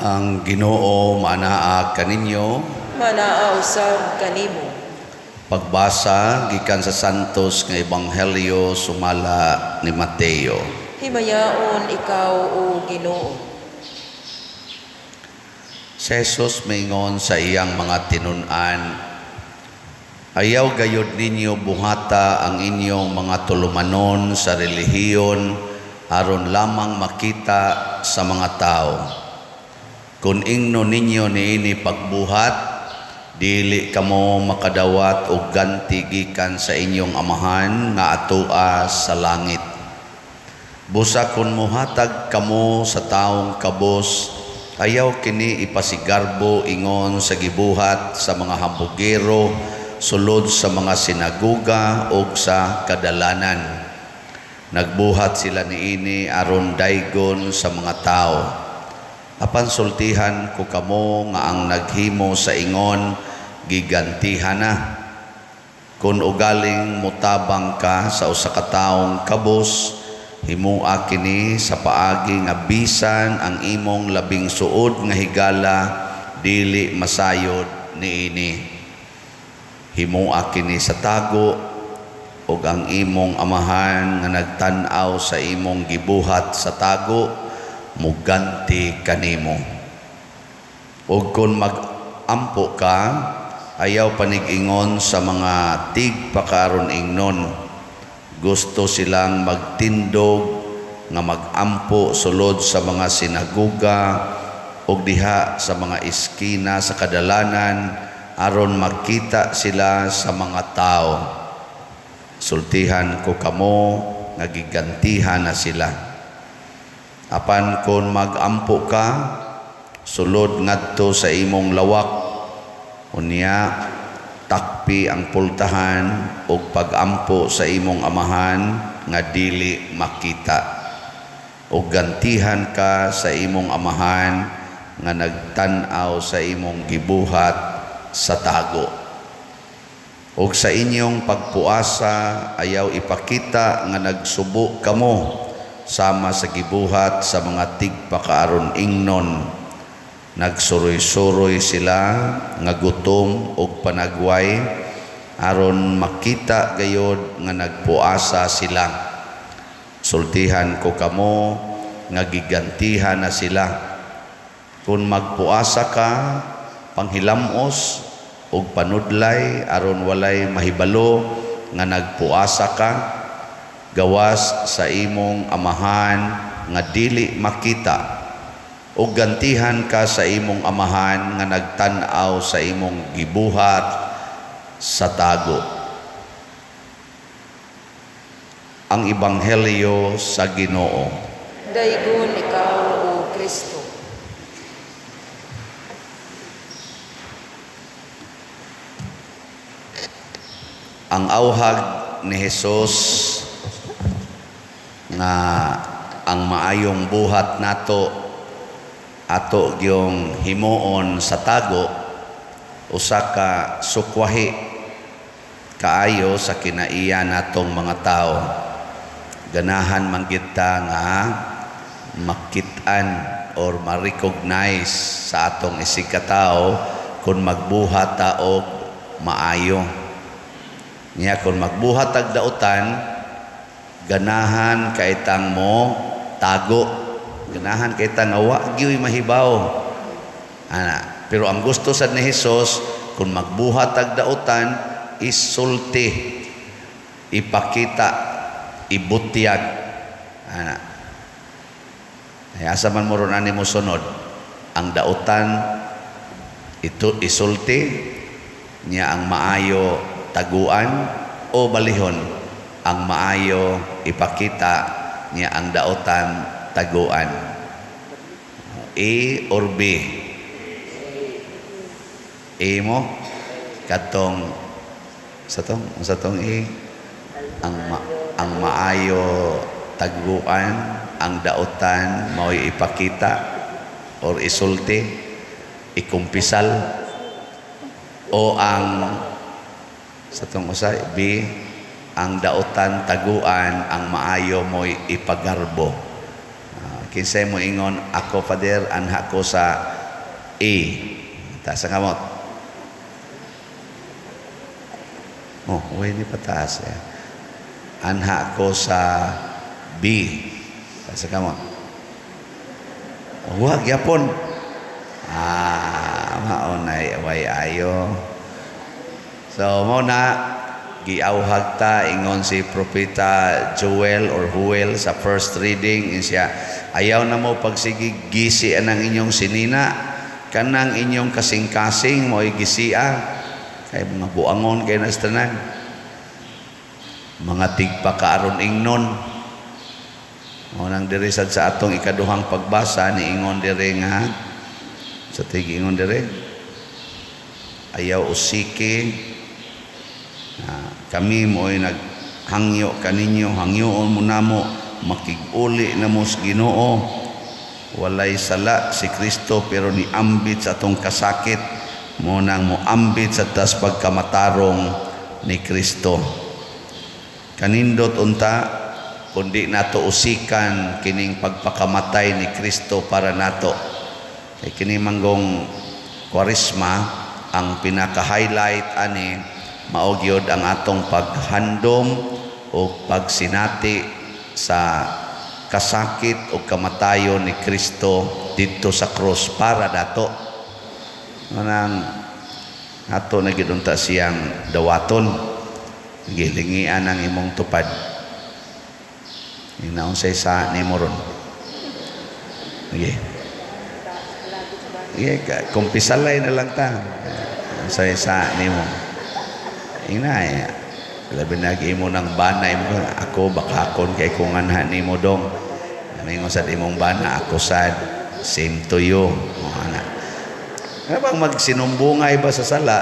Ang Ginoo maanaa kaninyo. Manaa usab kanimo. Pagbasa gikan sa Santos nga Ebanghelyo sumala ni Mateo. Himayaon ikaw, o Ginoo. Si Jesus miingon sa iyang mga tinun-an, "Ayaw gayod ninyo buhata ang inyong mga tulumanon sa relihiyon aron lamang makita sa mga tao. Kung ingno ninyo niini pagbuhat, dili kamo makadawat og ganti gikan sa inyong Amahan nga atoa sa langit. Busa kung muhatag kamo sa taong kabos, ayaw kini ipasigarbo ingon sa gibuhat sa mga hambugero sulod sa mga sinagoga ug sa kadalanan. Nagbuhat sila niini aron daygon sa mga tao. Apan sultihan ko kamo nga ang naghimo sa ingon gigantihan na. Kung ugaling mutabang ka sa usa ka taong kabos, himoa kini sa paagi nga bisan ang imong labing suod nga higala dili masayod niini. Himoa kini sa tago, ug ang imong Amahan nga nagtan-aw sa imong gibuhat sa tago muganti kanimo. Ug kung mag-ampo ka, ayaw panig-ingon sa mga tigpakaron ingnon. Gusto silang magtindog nga mag-ampo sulod sa mga sinagoga ug diha sa mga eskina sa kadalanan aron makita sila sa mga tao. Sultihan ko kamo nga gigantihan na sila. Apan kung mag-ampo ka, sulod ngadto sa imong lawak, unya takpi ang pultahan ug pag-ampo sa imong Amahan nga dili makita. Ug gantihan ka sa imong Amahan nga nagtan-aw sa imong gibuhat sa tago. Ug sa inyong pagpuasa, ayaw ipakita nga nagsubo kamo sama sa gibuhat sa mga tigpakaaron ingnon. Nagsuroy-suroy sila nga gutom ug panagway aron makita gayod nga nagpuasa sila. Sultihan ko kamo nga gigantihan na sila. Kung magpuasa ka, panghilamos ug panudlay aron walay mahibalo nga nagpuasa ka, gawas sa imong Amahan nga dili makita, ug gantihan ka sa imong Amahan nga nagtan-aw sa imong gibuhat sa tago." Ang Ebanghelyo sa Ginoo. Daygon ikaw, o Kristo. Ang auhag ni Hesus nga ang maayong buhat nato ato gyung himuon sa tago, usa ka sukwahi kaayo sa kinaiya natong mga tao. Ganahan man gyud ta nga makit-an or ma-recognize sa atong isig katao kung magbuhat ta og maayo. Niya kung magbuhat tag dautan, ganahan kay tang mo tago, ganahan kay tang wa gyuy mahibaw ana. Pero ang gusto sad ni Hesus, kung magbuhat tag dautan, isulti, ipakita, ibutyag ana. Ay, asa man mo ron ani mo sunod ang dautan, ito isulti niya, ang maayo taguan, o balihon, ang maayo ipakita niya, ang dautan taguan? A or B? A mo katong sa tong A, ang maayo taguan, ang dautan mao'y ipakita or isulti, ikumpisal, o ang sa tong usa, B, ang dautan taguan, ang maayo mo'y ipagarbo? Kinsay mo ingon, "Ako, Father, anha ko sa A"? Taas ang kamot. Oh, uy, ni pataas eh. Anha ko sa B. Taas ang kamot. Wag yapon. Ah, maunay way ayo. So mao na giawhag ta, ingon si Propeta Joel or Joel sa first reading siya, ayaw na mo pagsigi gisi anang inyong sinina, kanang inyong kasing-kasing mo'y gisia, kay mga buangon kay nas tanan, mga tigpakaaron ingnon. Mao nang diri sad sa atong ikaduhang pagbasa, niingon diri nga sa tig-ingon diri, ayaw usiki. Kami mo'y naghangyo kaninyo, hangyoon mo namo, makig-uli na mo sa Ginoo. Walay sala si Kristo pero niambit sa atong kasakit, mo nang moambit sa tas pagkamatarong ni Kristo. Kanindot unta kundi nato usikan kining pagpakamatay ni Kristo para nato. Kay kini manggong Kwaresma, ang pinaka-highlight ani mao gyud ang atong paghandom o pagsinati sa kasakit o kamatayon ni Kristo didto sa krus para dato. Manang ato na gyud unta siyang dawaton, gilingian ang imong tupad. Inaunsay sa nimo ron. Sige. Sige, kumpisalay na lang ta. Unsay sa nimo. Ina eh. Labi na imo ng bana imo, ako bakakon kay kung anha nimo dong. Amingon sad imong bana, ako sad, same to you. O, ana. Nga bang magsinumbungay ba sa sala?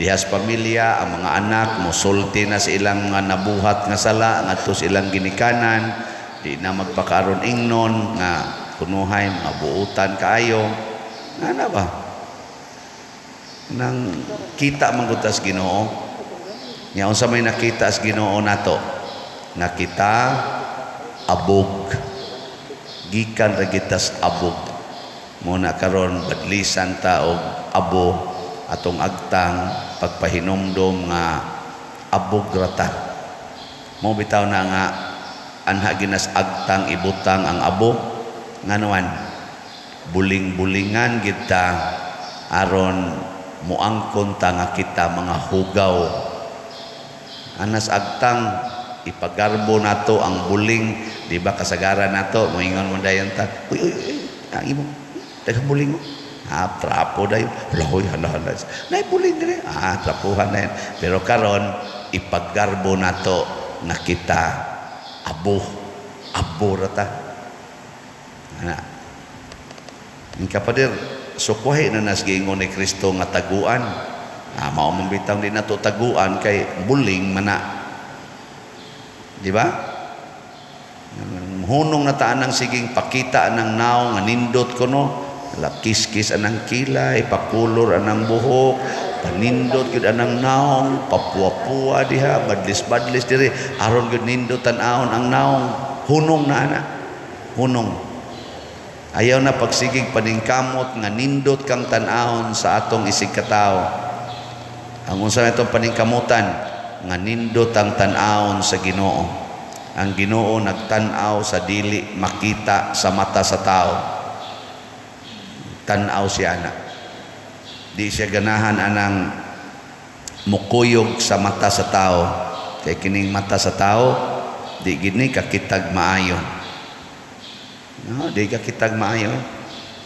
Dihas pamilya, ang mga anak mosulti na sa ilang mga nabuhat nga sala ngadto sa ilang ginikanan, di na magpakaron ingnon nga kunuhay mga buutan kaayo. Ana ba? Nang kita man gud tas Ginoo. Nya unsa may nakita sa Ginoo nato? Nakita abog. Gikan ra gitas abog. Muna karon badlisan ta og abo atong agtang, pagpahinumdom nga abog ra ta. Mo bitaw na nga anha ginas agtang ibutang ang abo, nganuan buling-bulingan kita aron muangkon ta nga kita mga hugaw. Anas agtang ipagarbo nato ang buling, di ba kasagaran nato moingon man dayon ta, "Uy, uy, uy, ang imo daghang buling mo." Ah, trapo dayon. Hala, hala, hala. Nay buling dire. Ah, trapuhan na yan. Pero karon ipagarbo nato na kita abo, abo ra ta. Ana. Ang kapader, sukwahi na nas giingon ni Kristo nga taguan. Ah, mao man bitaw di nato taguan kay buling mana. Di ba? Hunong na taan ang siging pakita anang naong nga nindot kuno. Kiskis anang kilay, pakulor anang buhok, panindot gyud anang naong, papuwa-puwa diha, badlis-badlis diri, aron gyud nindot tan-awon ang naong, hunong na ana. Hunong. Ayaw na pagsigig paningkamot nga nindot kang tan-awon sa atong isig katawo. Ang unsa na itong paningkamutan nga nindot ang tan-awon sa Ginoo. Ang Ginoo nagtan-aw sa dili makita sa mata sa tao. Tan-aw siya ana. Di siya ganahan anang mukuyog sa mata sa tao. Kay kining mata sa tao di gini kakitag maayo. No, di kakitag maayo.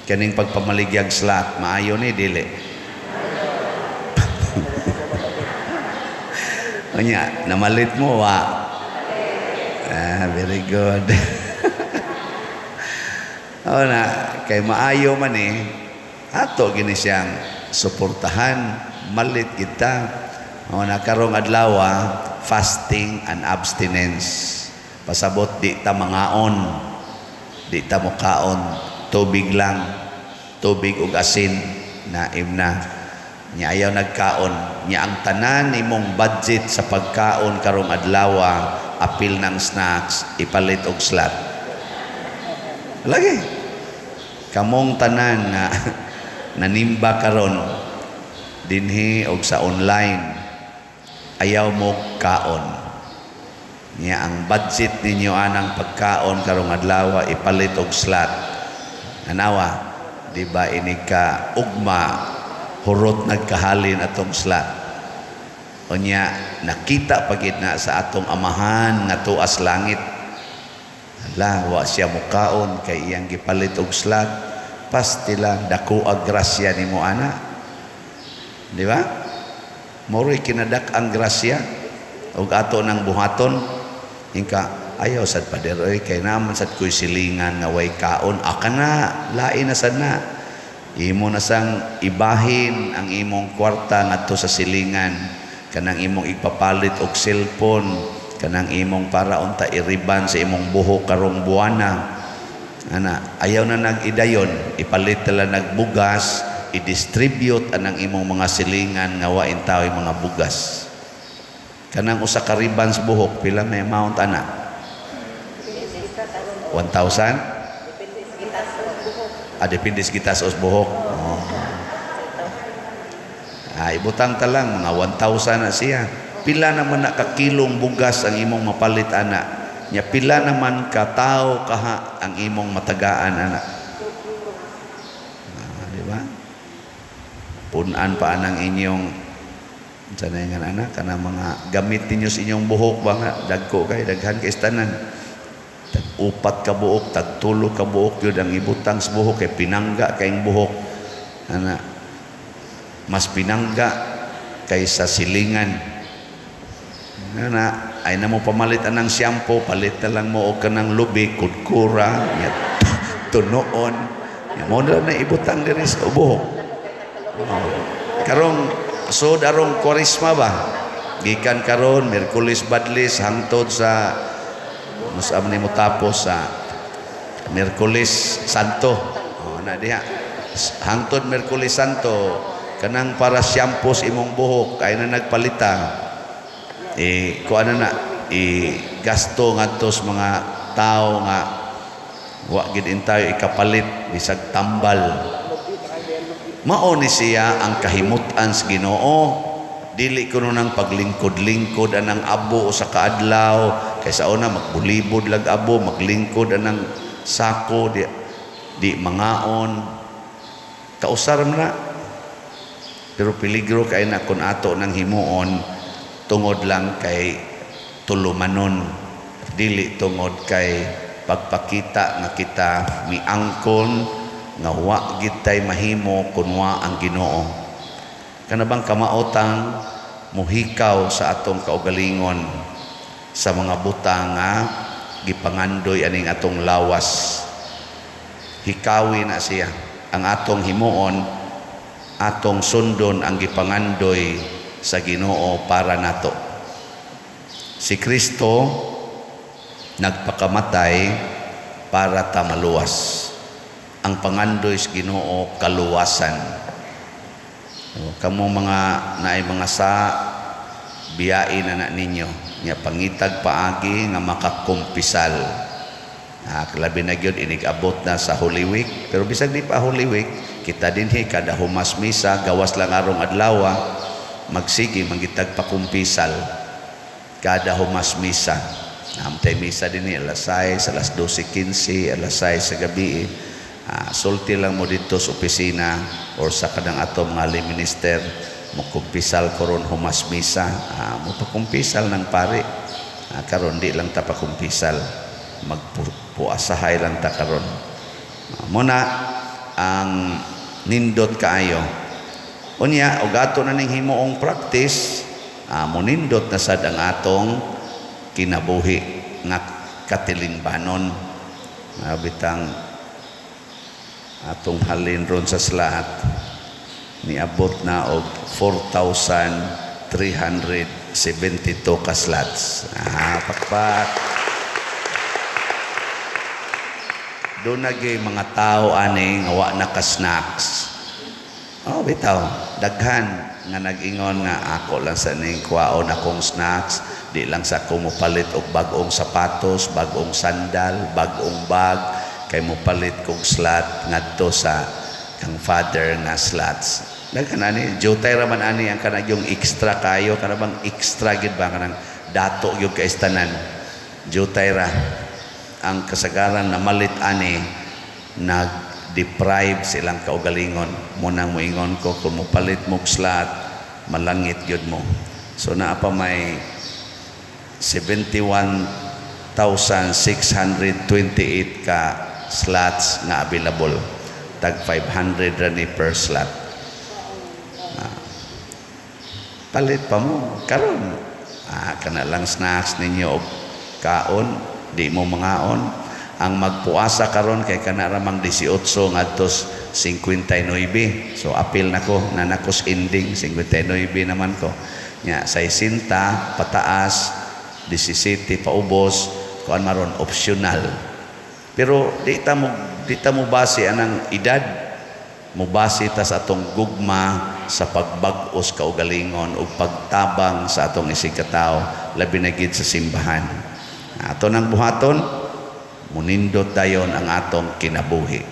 Kining pagpamaligyag slot, maayo ni dili. Unya, namalit mo wa. Ah, very good. O na, kay maayo man eh, ato gini siyang suportahan, malit kita. O na, karong adlaw, fasting and abstinence. Pasabot di ta mangaon, di ta mukaon, tubig lang, tubig ug asin na imna. Nya ayaw nagkaon, nya ang tanan nimong budget sa pagkaon karong adlaw, apil ng snacks, ipalit og slot. Lagi. Kamong tanan nga nanimba karon dinhi og sa online, ayaw mo kaon. Niya ang budget ninyo anang pagkaon karong adlaw ipalit og slot. Anawa, di ba ini ka ugma hurot nagkahalin atong slot. Unya nakita pagid na sa atong Amahan nga tuas langit. Hala, wa siya mukaon kay iyang gipalit og slot. Pastila dako ang grasya nimo ana. Di ba? Moro'y kinadak ang grasya ug ato nang buhaton. Ingka ayaw sad, pader, oy, kay naman sad ko'y silingan nga way kaon. Aka na, lain na sad na. Imo na sang ibahin ang imong kwarta ngadto sa silingan, kanang imong ipapalit og cellphone, kanang imong para unta iriban sa imong buhok karong buwana ana. Ayaw na nag-idayon, ipalit tala nagbugas, i-distribute anang imong mga silingan nga wa intaw mga bugas. Kanang usa ka ribbons buhok, pila may amount ana? 1,000? Ah, depende sa gitas-os buhok. Oh. Ah, ibutang ta lang mga 1,000 na siya. Pila naman na ka kilong bugas ang imong mapalit ana? Nya pila naman ka tao kaha ang imong matagaan ana? Ah, di ba? Punan pa anang inyong sa na nga ana, kana mga gamit ninyo sa inyong buhok ba nga dagko kay daghan kay tanan, tag upat ka buok, tag tulo ka buok yun ang ibutang sa buhok kay pinangga kayong buhok ana, mas pinangga kaysa silingan ana. Ay na mo pamalit anang shampoo, palit na lang mo og kanang lubi kudkura nya tunoon nya mo na ibutang diri sa buhok. Oh. Karong so darong Kwaresma ba, gikan karon Miyerkules Badlis hangtod sa musam ni mo tapos sa Miyerkules Santo. Oh, na diha hangtod Miyerkules Santo, kanang para shampoo sa imong buhok ay na nagpalita eh kuan na na i gasto ngadto sa mga tao nga wa gid intayo ikapalit bisag tambal. Mao ni siya ang kahimutan sa Ginoo. Dili kuno nang paglingkod-lingkod anang abo sa kaadlaw, kay sa una magbulibod lag abo, maglingkod anang sako, di mangaon. Kausar man na. Pero peligro kay na kung ato nang himuon tungod lang kay tulumanon, dili tungod kay pagpakita nga kita miangkon nga wa gid tay mahimo kun wa ang Ginoo. Kana bang kamaotang muhikaw sa atong kaugalingon sa mga butang nga gipangandoy aning atong lawas. Hikawi na siya. Ang atong himuon, atong sundon ang gipangandoy sa Ginoo para nato. Si Kristo nagpakamatay para ta maluwas. Ang pangandoy sa Ginoo, kaluwasan. O, kamo mga naay mga sa biyain na na ninyo nya, pangitag paagi nga makakumpisal. Ah, labi na gyud inig-abot na sa Holy Week, pero bisag di pa Holy Week, kita dinhi kada humas misa, gawas lang arong adlaw, magsige mangitag pakumpisal kada humas misa. Namtay misa dinhi alas 6, alas 12:15, alas 6 sa gabi. Ah, sulti lang mo dito sa opisina or sa kanang atong mga lay minister, mo kumpisal koron humas misa. Ah, mo pakumpisal ng pare. Ah, karon di lang ta pakumpisal, magpuasahay lang ta karon. Ah, muna ang nindot kaayo. Unya og ato na ning himuong practice, monindot na sad ang atong kinabuhi nga katilingbanon. Bitang atong halin ron sa slot, niabot na og 4,372 ka slots. Ah, pakpak. Doon nagay mga tao ani nga wa na ka snacks. Oh, bitaw, daghan nga nag-ingon nga ako lang sa ning kuwaon akong snacks, di lang sa ako mopalit og bag-ong sapatos, bag-ong sandal, bag-ong bag, kay mopalit kog slot ngadto sa kang Father nga slots. Daghan ani, jutay ra man ani ang kanang yung extra kayo, kana bang extra gid ba, kanang dato gyud kay tanan. Jutay ra ang kasagaran namalit ani, nag-deprive silang kaugalingon. Munang moingon ko, kung mopalit mo og slot, malangit gyud mo. So naa pa may 71,628 ka slots nga available. Tag 500 ra ni per slot. Palit pa mo karon. Kana lang snacks ninyo og kaon, di mo mangaon. Ang magpuasa karon kay kana ra mang 18 ngadto 59. So apil nako na nakos ending 59 naman ko. Nya 60 pataas, 17 paubos, kuan maron, optional. Pero di ta mo base anang edad, mo base ta sa atong gugma sa pagbag-os kaugalingon ug pagtabang sa atong isigkatawo, labi na gid sa simbahan. Ato nang buhaton, munindot dayon ang atong kinabuhi.